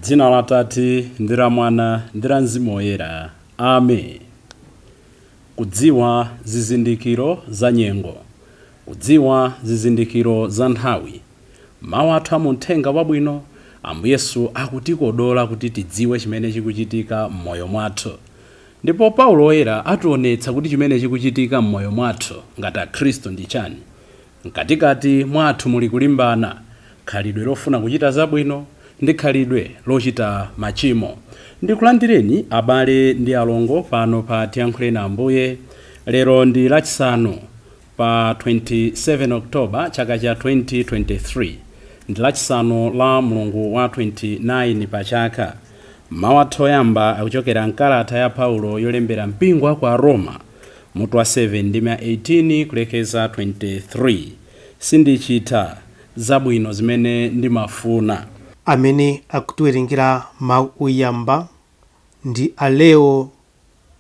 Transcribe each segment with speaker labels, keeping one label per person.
Speaker 1: Dzina la Atate ndi la Mwana ndi la Mzimu Woyera. Amen. Kudziwa zizindikiro za nyengo, kudziwa zizindikiro za nthawi. Mawu athu a mu Mthenga Wabwino, Ambuye Yesu akutikodola kuti tidziwe chimene chikuchitika m'moyo mwathu. Ndipo Paulo Woyera ationetsa kuti chimene chikuchitika m'moyo mwathu ngati Akhristu ndi chani. Mkatikati mwathu muli kulimbana, khalidwe lofuna kuchita zabwino ndi khalidwe lochita machimo. Ndikulandireni abale ndi alongo pano pa Tiyankhuleni Ambuye. Lero ndi Lachisanu pa 27 October chaka cha 2023. Ndi Lachisanu la mlungu wa 29 pa chaka. Mawu athu oyamba akuchokera mkalata ya Paulo yolembera mpingo wa ku Aroma, mutu wa 7 ndime ya 18 kulekeza 23. Sindichita zabwino zimene ndimafuna.
Speaker 2: Amene akutiwerengera mawu oyamba ndi a Leo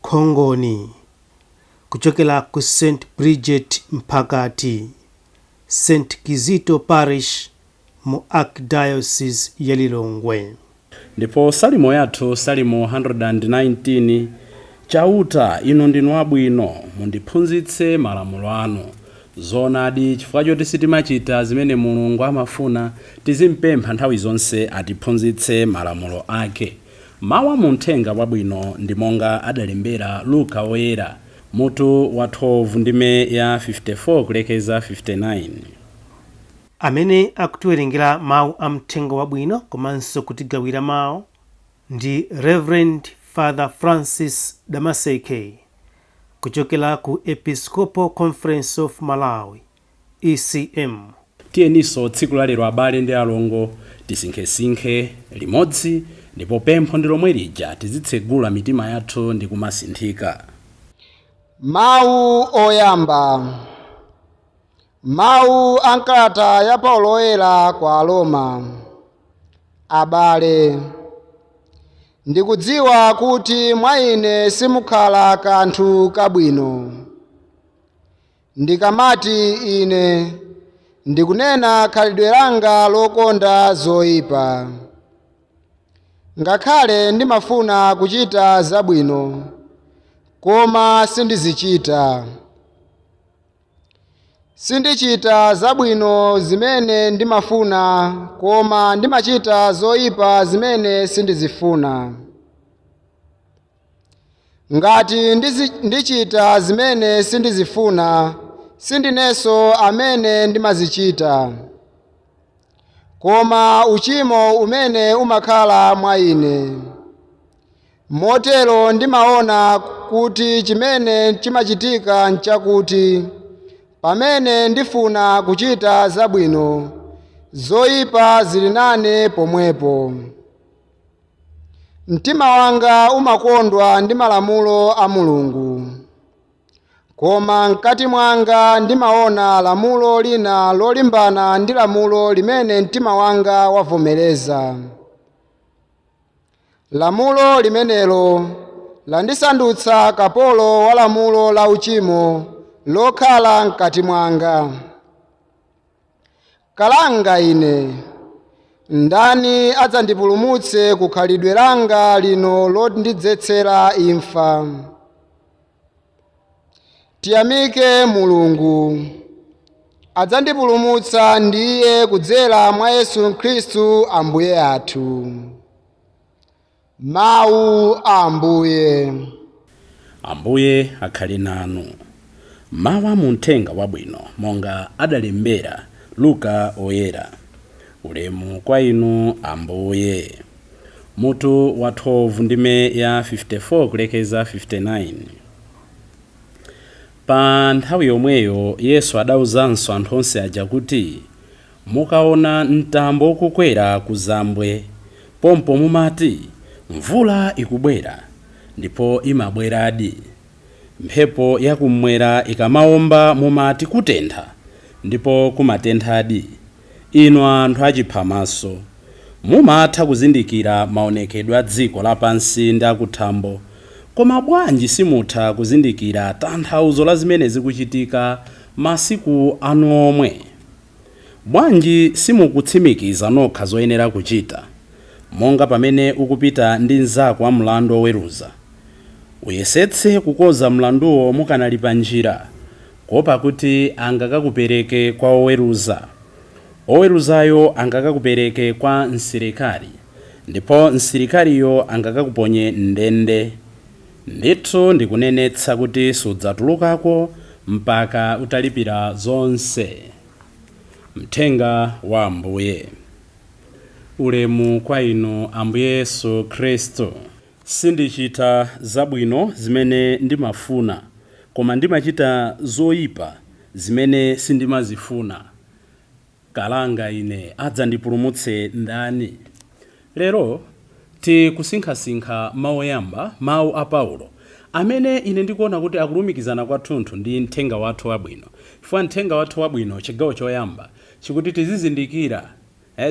Speaker 2: Khongoni kuchokera ku St Bridget Mphakati, St Kizito Parish mu Archdiocese ya Lilongwe.
Speaker 1: Ndipo salimo yathu, Salimo 119, Chauta, inu ndinu abwino, mundiphunzitse malamulo anu. Zoonadi, chifukwa choti sitimachita zimene Mulungu amafuna, tizimpempha nthawi zonse atiphunzitse malamulo ake. Mawu a mu Mthenga Wabwino ndi monga adalembera Luka Woyera, mutu wa 12 ndime ya 54 kulekeza 59.
Speaker 2: Amene akutiwerengera mawu a Mthenga Wabwino komanso kutigawira mawu ndi Rev Father Francis Damaseke kuchokera ku Episcopal Conference of Malawi, ECM.
Speaker 1: Tiyeninso tsiku la lero, abale ndi alongo, tisinkhesinkhe limodzi, ndipo pempho ndi lomwe lija, tizitsegula mitima yathu ndi kumasinthika.
Speaker 3: Mawu oyamba. Mawu a m'kalata ya Paulo Woyera kwa Aroma. Abale, ndikudziwa kuti mwa ine simukhala kanthu kabwino. Ndikamati ine, ndikunena khalidwe langa lokonda zoyipa. Ngakhale ndimafuna kuchita zabwino, koma sindizichita. Sindichita zabwino zimene ndimafuna, koma ndimachita zoyipa zimene sindizifuna. Ngati ndichita zimene sindizifuna, sindinenso amene ndimazichita, koma uchimo umene umakhala mwa ine. Motero ndimaona kuti chimene chimachitika nchakuti pamene ndifuna kuchita zabwino, zoyipa zili nane pomwepo. Mtima wanga umakondwa ndi malamulo a Mulungu, koma mkati mwanga ndimaona lamulo lina lolimbana ndi lamulo limene mtima wanga wavomereza. Lamulo limenelo landisandutsa kapolo wa lamulo la uchimo lokhala mkati mwanga. Kalanga ine! Ndani adzandipulumutse ku khalidwe langa lino londidzetsera imfa? Tiyamike Mulungu! Adzandipulumutsa ndiye kudzera mwa Yesu Khristu Ambuye athu. Mawu a Ambuye.
Speaker 1: Ambuye akhale nanu. Mawu a mu Mthenga Wabwino monga adalembera Luka Woyera. Ulemu kwa inu Ambuye. Mutu wa 12 ndime ya 54 kulekeza 59. Pa nthawi yomweyo Yesu adauzanso anthu onse aja kuti, Mukaona mtambo ukukwera kuzambwe, pompo mumati, Mvula ikubwera, ndipo imabweradi. Mphepo yakummwera ikamawomba mumati, Kutentha, ndipo kumatenthadi. Inu anthu achiphamaso! Mumatha kuzindikira maonekedwe a dziko lapansi ndi akuthambo, koma bwanji simutha kuzindikira tanthauzo la zimene zikuchitika masiku ano omwe? Bwanji simukutsimikiza nokha zoyenera kuchita? Monga pamene ukupita ndi mnzako wa mlandu oweruza, uyesetse kukonza mlanduwo mukanali pa njira, kuopa kuti angakakupereke kwa oweruza, oweruzayo angakakupereke kwa msilikali, ndipo msilikaliyo angakakuponye ndende. Ndithu ndikunenetsa kuti sudzatulukako mpaka utalipira zonse. Mthenga wa Ambuye. Ulemu kwa inu, Ambuye Yesu Khristu. Sindichita zabwino zimene ndimafuna, koma ndimachita zoyipa zimene sindimazifuna. Kalanga ine, adzandipulumutse ndani? Lero tikusinkhasinkha mawu oyamba, mawu a Paulo, amene ine ndikuona kuti akulumikizana kwathunthu ndi mthenga wathu wabwino, chifukwa mthenga wathu wabwino, chigawo choyamba, chikuti tizizindikira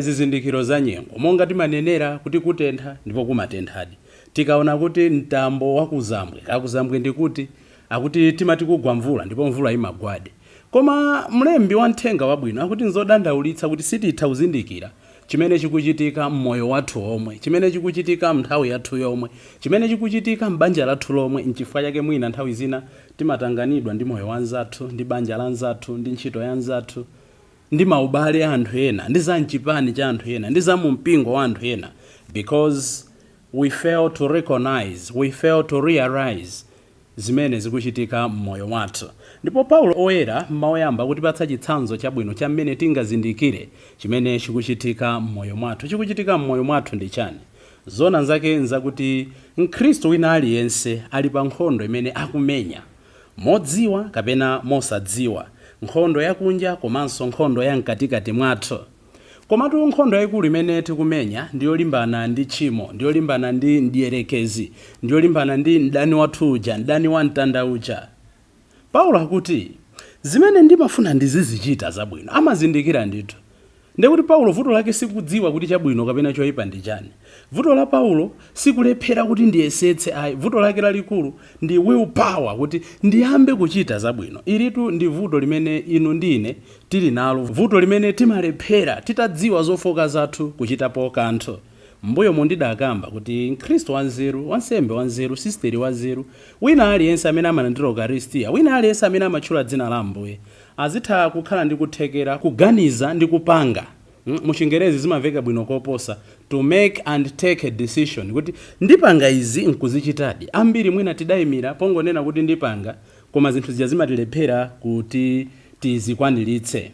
Speaker 1: zizindikiro za nyengo, monga timanenera kuti kutentha, ndipo kumatenthadi. Tikaona kuti mtambo wakuzambwe, kakuzambwe, ndikuti akuti timati kugwa mvula, ndipo mvula imagwadi. Koma mlembi wa mthenga wabwino akuti nzodandaulitsa kuti sititha kuzindikira chimene chikuchitika mmoyo wathu omwe, chimene chikuchitika mnthawi yathu yomwe, chimene chikuchitika m'banja lathu lomwe. Nchifukwa chake mwina nthawi zina timatanganidwa ndi moyo wa nzathu, ndi banja la nzathu, ndi ntchito ya nzathu, ndi maubale a anthu ena, ndi za mchipani cha anthu ena, ndi za mumpingo wa anthu ena, because we fail to recognize, we fail to realize zimene zikuchitika mmoyo wathu. Ndipo Paulo Oyera mmawoyamba kutipatsa chitsanzo chabwino cha mmene tingazindikire chimene chikuchitika mmoyo mwathu. Chikuchitika mmoyo mwathu ndi chani? Zona nzake nzakuti mkhristu wina aliyense ali pa nkhondo imene akumenya modziwa kapena mosadziwa, nkhondo yakunja komanso nkhondo ya mkatikati mwathu. Komatu nkhondo yayikulu imene tikumenya ndiyolimbana ndi tchimo, ndiyolimbana ndi mdierekezi, ndiyolimbana ndi mdani wathu uja, mdani wa mtanda uja. Paulo akuti, "Zimene ndimafuna ndizizichita zabwino." Amazindikira ndithu. Ndekuti Paulo vuto lake sikudziwa kuti chabwino kapena choyipa ndi chani. Vuto la Paulo sikulephera kuti ndiyesetse, ayi. Vuto lake lalikulu ndi will power, kuti ndiyambe kuchita zabwino. Ilitu ndi vuto limene inu ndine tili nalo, vuto limene timalephera titadziwa zofoka zathu kuchitapo kanthu. Mbuyo mundidakamba kuti mkhristu wanzeru, wansembe wanzeru, sisteri wanzeru, wina aliyense amene amalandira ukaristiya, wina aliyense amene amatchula dzina la Ambuye, azitha kukhala ndi kuthekera kuganiza ndi kupanga. Muchingerezi zimamveka bwino koposa, to make and take a decision, kuti ndipanga izi, nkuzichitadi. Ambiri mwina tidayimira pongonena kuti ndipanga, koma zinthu zija zimatilephera kuti tizikwaniritse.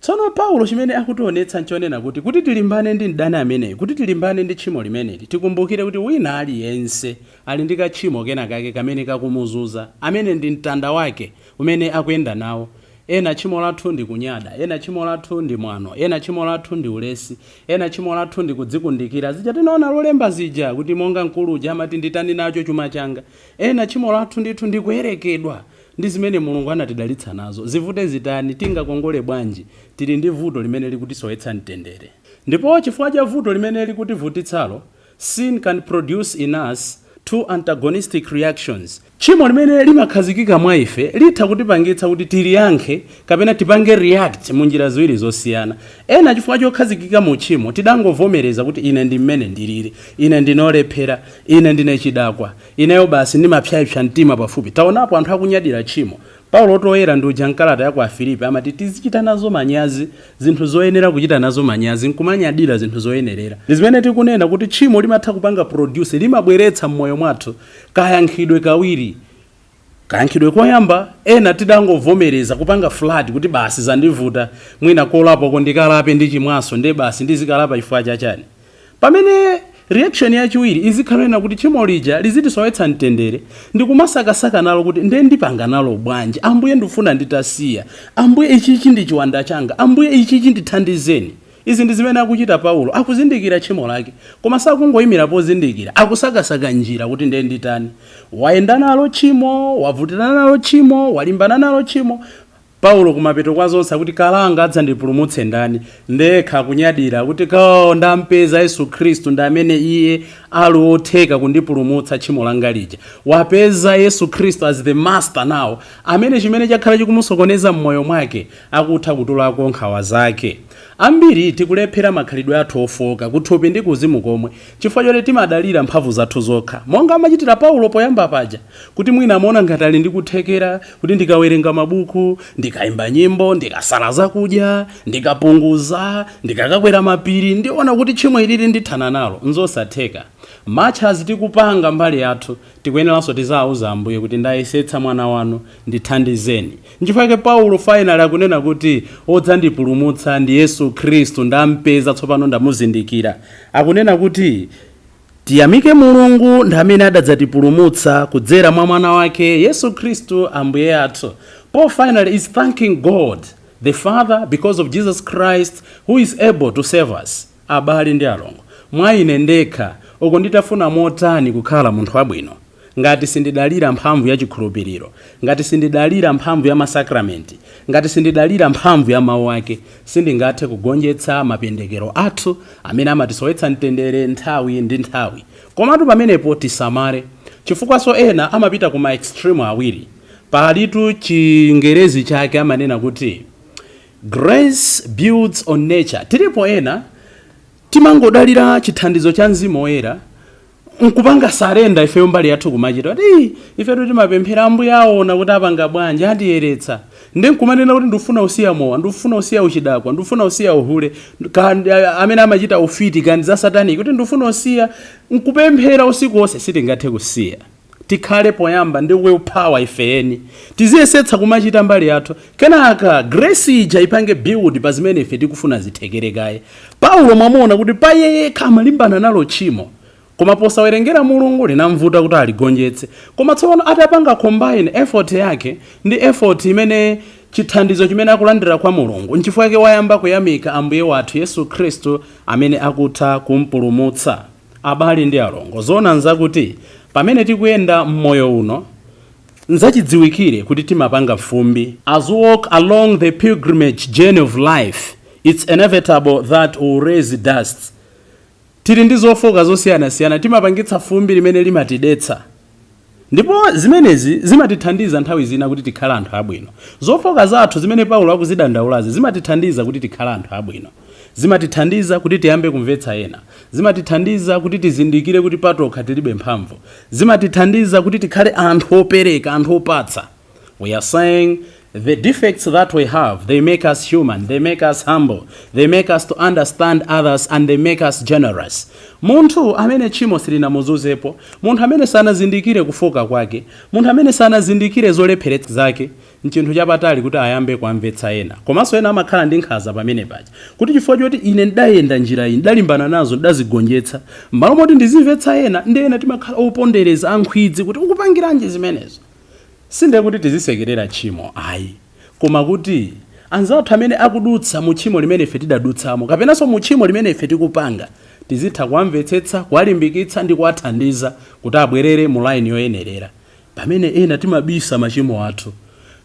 Speaker 1: Tsono Paulo chimene akutionetsa nchonena kuti tilimbane ndi mdani ameneyi, kuti tilimbane ndi tchimo limeneli, tikumbukire kuti wina aliyense ali ndi katchimo kena kake kamene kakumuzunza, amene ndi mtanda wake umene akuyenda nawo. Ena tchimo lathu ndi kunyada, ena tchimo lathu ndi mwano, ena tchimo lathu ndi ulesi, ena tchimo lathu ndi kudzikundikira, zija tinaona lolemba zija, kuti monga mkulu uja amati, "Nditani nacho chuma changa?" Ena tchimo lathu ndithu ndi kuyerekedwa ndi zimene Mulungu anatidalitsa nazo. Zivute zitani, tingakongole bwanji, tili ndi vuto limene likutisowetsa mtendere. Ndipo chifukwa cha vuto limene likutivutitsalo, sin can produce in us two antagonistic reactions. Tchimo limene limakhazikika mwa ife litha kutipangitsa kuti tiliyankhe kapena tipange react mu njira ziwiri zosiyana. Ena, chifukwa chokhazikika mu tchimo, tidangovomereza kuti ine ndi mmene ndilili, ine ndinolephera, ine ndine chidakwa, ineyo basi ndimapyapya mtima pafupi. Taonapo anthu akunyadira tchimo. Paulo Oyera ndi uja mkalata ya ku Afilipi amati tizichita nazo manyazi zinthu zoyenera kuchita nazo manyazi, nkumanyadira zinthu zoyenerera. Ndi zimene tikunena kuti tchimo limatha kupanga produce, limabweretsa m'moyo mwathu kayankhidwe kawiri. Kayankhidwe koyamba, ena tidangovomereza, kupanga flat kuti basi zandivuta, mwina kolapako ndikalape ndi chimwaso, ndiye basi ndizikalapa chifukwa chachani? Pamene reaction yachiwiri izikhala kuti tchimo lija lizitisowetsa mtendere, ndikumasakasaka nalo kuti nde ndipanga nalo bwanji? Ambuye, ndifuna nditasiya. Ambuye, ichichi ndi chiwanda changa. Ambuye, ichichi ndithandizeni. Izi ndi zimene akuchita Paulo. Akuzindikira tchimo lake, koma sakungoyimira pozindikira, akusakasaka njira kuti nde nditani. Wayenda nalo tchimo, wavutirana nalo tchimo, walimbana nalo tchimo. Paulo kumapeto kwa zonse akuti, "Kalanga, adzandipulumutse ndani?" Ndekha kunyadira kuti kao ndampeza Yesu Khristu, ndi amene iye ali wotheka kundipulumutsa tchimo langa lija. Wapeza Yesu Khristu as the master now, amene chimene chakhala chikumusokoneza m'moyo mwake akutha kutulako nkhawa zake. Ambiri tikulephera makhalidwe athu ofoka kuthupi ndi kuzimu komwe chifukwa choti timadalira mphamvu zathu zokha, monga amachitira Paulo poyamba paja, kuti mwina amaona ngati ali ndi kuthekera kuti ndikawerenga mabuku, ndikayimba nyimbo, ndikasala zakudya, ndikapunguza, ndikakakwera mapiri, ndiona kuti tchimo ilili ndithana nalo. Nzosatheka. Much as tikupanga mbali yathu, tikuyeneranso tizawuza Ambuye kuti, "Ndayesetsa, mwana wanu, ndithandizeni." Nchifukwa chake Paulo finally akunena kuti odzandipulumutsa ndi Yesu Khristu, ndampeza tsopano, ndamuzindikira. Akunena kuti tiyamike Mulungu ndi amene adadzatipulumutsa kudzera mwa mwana wake Yesu Khristu Ambuye athu. Paul finally is thanking God the Father because of Jesus Christ, who is able to save us. Abale ndi alongo, mwa ine ndekha uko nditafuna motani kukhala munthu wabwino, ngati sindidalira mphamvu ya chikhulupiriro, ngati sindidalira mphamvu ya masakramenti, ngati sindidalira mphamvu ya mawu ake, sindingathe kugonjetsa mapendekero athu amene amatisowetsa mtendere nthawi ndi nthawi. Komatu pamenepo tisamale, chifukwaso ena amapita kuma extreme awiri. Palitu chingerezi chake amanena kuti "grace builds on nature". Tilipo ena timangodalira chithandizo cha Mzimu Woyera nkupanga surrender ifeyo mbali yathu, kumachita kuti ifetu timapemphera, Ambuye aona kuti apanga bwanji, atiyeretsa, ndi nkumanena kuti ndifuna usiya mowa, ndifuna usiya uchidakwa, ndifuna usiya uhule, kandi amene amachita ufiti kandi za satanic, kuti ndifuna usiya, nkupemphera usiku wonse. Sitingathe kusiya. Tikhale poyamba ndi willpower ifeni, tiziyesetsa kumachita mbali yathu, kenaka grace ija ipange build pa zimene ife tikufuna zithekere. Paulo mwamuona kuti pa iye yekha amalimbana nalo tchimo, koma posawerengera Mulungu linamvuta kuti aligonjetse. Koma tsopano atapanga combine effort yake ndi effort imene chithandizo chimene akulandira kwa Mulungu, nchifukwa chake wayamba kuyamika Ambuye wathu Yesu Khristu amene akutha kumpulumutsa. Abale ndi alongo, zoona nzakuti pamene tikuyenda mmoyo uno, nzachidziwikire kuti timapanga fumbi. As we walk along the pilgrimage journey of life, it's inevitable that we'll raise dust. Tili ndi zofoka zosiyanasiyana, timapangitsa fumbi limene limatidetsa, ndipo zimenezi zimatithandiza nthawi zina kuti tikhale anthu abwino. Zofoka zathu zimene Paulo akuzidandaulazi zimatithandiza kuti tikhale anthu abwino, zimatithandiza kuti tiyambe kumvetsa ena, zimatithandiza kuti tizindikire kuti patokha tilibe mphamvu, zimatithandiza kuti tikhale anthu opereka, anthu opatsa. We are saying the defects that we have, they make us human, they make us humble, they make us to understand others, and they make us generous. Munthu amene tchimo silinamuzuzepo, munthu amene sanazindikire kufoka kwake, munthu amene sanazindikire zolepheretsa zake, nchinthu chapatali kuti ayambe kuamvetsa ena. Komanso ena amakhala ndi nkhanza pamene paja, kuti chifukwa choti ine ndidayenda njira iyi, ndidalimbana nazo, ndidazigonjetsa, m'malo moti ndizimvetsa ena, ndi ena timakhala opondereza, ankhwidzi, kuti ukupangiranji zimenezo. Sindiye kuti tizisekerera tchimo, ayi, koma kuti anzathu amene akudutsa mu tchimo limene ife tidadutsamo, kapenanso mu tchimo limene ife tikupanga, tizitha kuwamvetsetsa, kuwalimbikitsa ndi kuwathandiza kuti abwerere mu line yoyenerera. Pamene ena timabisa machimo athu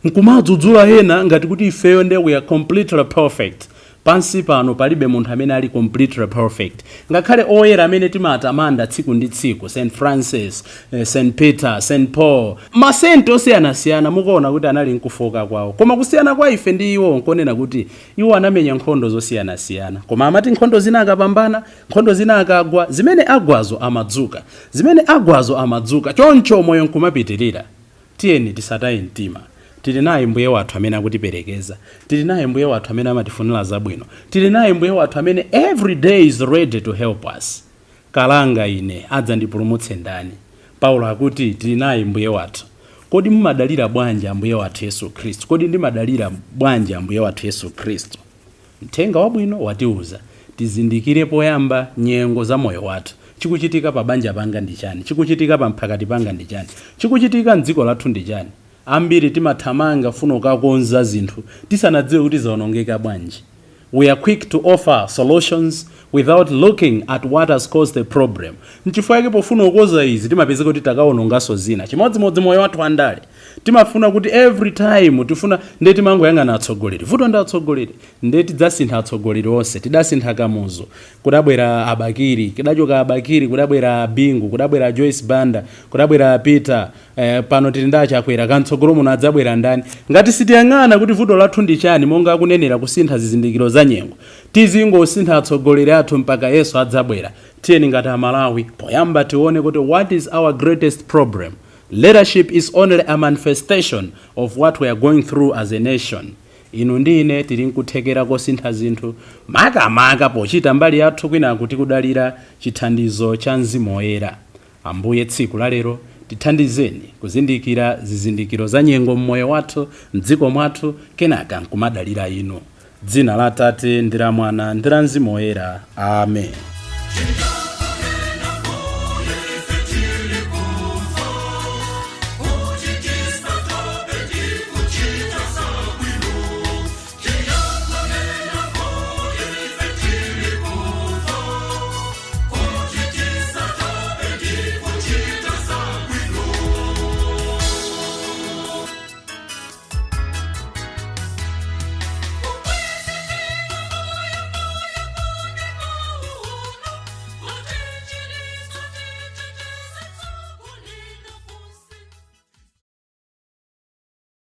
Speaker 1: nkumadzudzula ena ngati kuti ifeyo nde we are completely perfect. Pansi pano palibe munthu amene ali completely perfect. Ngakhale oyera amene timatamanda tsiku ndi tsiku, St Francis, St Peter, St Paul, masente osiyanasiyana, mukuona kuti anali nkufoka kwawo. Koma kusiyana kwa ife ndi iwo nkonena kuti iwo anamenya nkhondo zosiyanasiyana, koma amati nkhondo zina akapambana, nkhondo zina akagwa, zimene agwazo amadzuka, zimene agwazo amadzuka, choncho moyo nkumapitirira. Tiyeni tisataye mtima. Tili naye Mbuye wathu amene akutiperekeza, tili naye Mbuye wathu amene amatifunira zabwino, tili naye Mbuye wathu amene every day is ready to help us. "Kalanga ine, adzandipulumutse ndani?" Paulo akuti tili naye Mbuye wathu. Kodi mumadalira bwanji Ambuye wathu Yesu Khristu? Kodi ndimadalira bwanji Ambuye wathu Yesu Khristu? Mthenga wabwino watiuza tizindikire poyamba nyengo za moyo wathu. Chikuchitika pa banja panga ndi chani? Chikuchitika pa mphakati panga ndi chani? Chikuchitika mdziko lathu ndi chani? Ambiri timathamanga funa kukakonza zinthu tisanadziwe kuti zawonongeka bwanji. We are quick to offer solutions without looking at what has caused the problem. Nchifukwa chake pofuna kukonza izi timapezeka kuti takaononganso zina. Chimodzimodzi moyo wathu wandale, timafuna kuti every time tifuna nde timangoyang'ana atsogoleri, vuto ndi atsogoleri, nde tidzasintha atsogoleri onse. Tidasintha Kamuzu, kudabwera Abakiri, kudachoka Abakiri kudabwera Bingu, kudabwera Joyce Banda, kudabwera Peter, pano tili ndi Achakwera, kamtsogolo muno adzabwera ndani? Ngati sitiyang'ana kuti vuto lathu ndi chani, monga akunenera kusintha zizindikiro za nyengo, tizingosintha atsogoleri athu mpaka Yesu adzabwera. Tiyeni ngati Amalawi poyamba tione kuti what is our greatest problem. Leadership is only a manifestation of what we are going through as a nation. Inu ndi ine tili nkuthekera kosintha zinthu, makamaka pochita mbali yathu kwinaku tikudalira chithandizo cha Mzimu Woyera. Ambuye, tsiku la lero tithandizeni kuzindikira zizindikiro za nyengo mmoyo wathu, mdziko mwathu, kenaka nkumadalira inu. Dzina la Atate ndi la Mwana ndi la Mzimu Woyera. Amen.